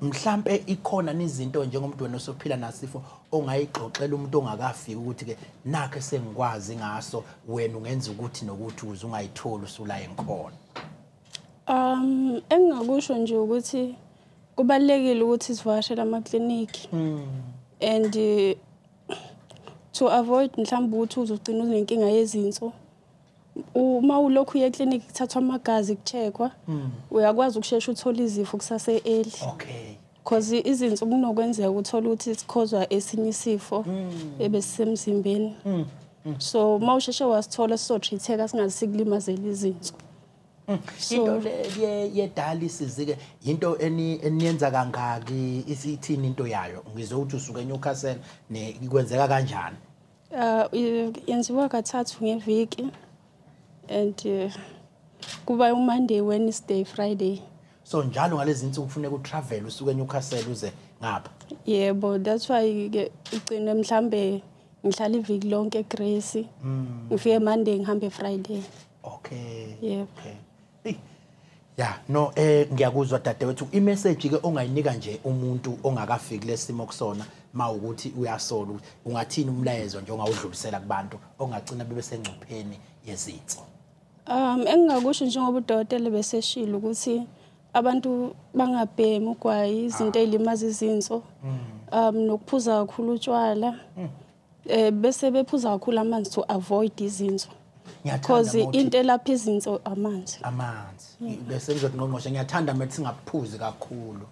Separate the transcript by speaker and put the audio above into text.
Speaker 1: Mhlambe ikhona izinto njengomuntu wena osophila nasifo ongayixoxela umuntu ongakafiki ukuthi ke nakhe sengikwazi ngaso, wena ungenza ukuthi nokuthi uze ungayitholi usula engikhona.
Speaker 2: Engingakusho nje ukuthi kubalulekile ukuthi sivakashele amakliniki. And to avoid mhlawumbe ukuthi uzogcina unenkinga yezinso. Uma ulokhu uye eklinikhi kuthathwa amagazi kucheckwa, uyakwazi ukushesha uthole izifo kusase early.
Speaker 1: Okay.
Speaker 2: Because izinso kunokwenzeka uthola ukuthi sikhozwa esinye isifo ebesisemzimbeni. So uma usheshe wasithola sizo-treat-eka singaze sikulimazele izinso.
Speaker 1: Into le ye-dialysis ke into eniyenza kangaki, isithini into yayo? Ngizokuthi usuke eNewcastle ne kwenzeka kanjani?
Speaker 2: Yenziwa kathathu ngeviki and kuba uMonday, Wednesday, Friday.
Speaker 1: So njalo ngalezi insuku kufuneka utravel usuke eNewcastle uze ngapha.
Speaker 2: Yebo, that's why ke ugcine mhlambe ngihlala iviki lonke eGrace. Ngifike Monday ngihambe Friday.
Speaker 1: Okay.
Speaker 2: Yebo.
Speaker 1: Okay. Ya, no, ngiyakuzwa dadewethu. I-message ke ongayinika nje umuntu ongakafiki lesimo kusona mawukuthi uyasola, ungathini umlayezo nje ongawudlulisela kubantu ongagcina bebe sengcupheni yezinso?
Speaker 2: Engingakusho njengoba udokotela beseshilo ukuthi abantu bangabhemi ugwayi, izinto ezilimaza izinso. Nokuphuza kakhulu utshwala. Bese bephuza kakhulu amanzi to avoid izinso. Because into elapha izinso amanzi.
Speaker 1: Amanzi. Bese ngizothi ngqongqoshe ngiyathanda mina singaphuzi kakhulu.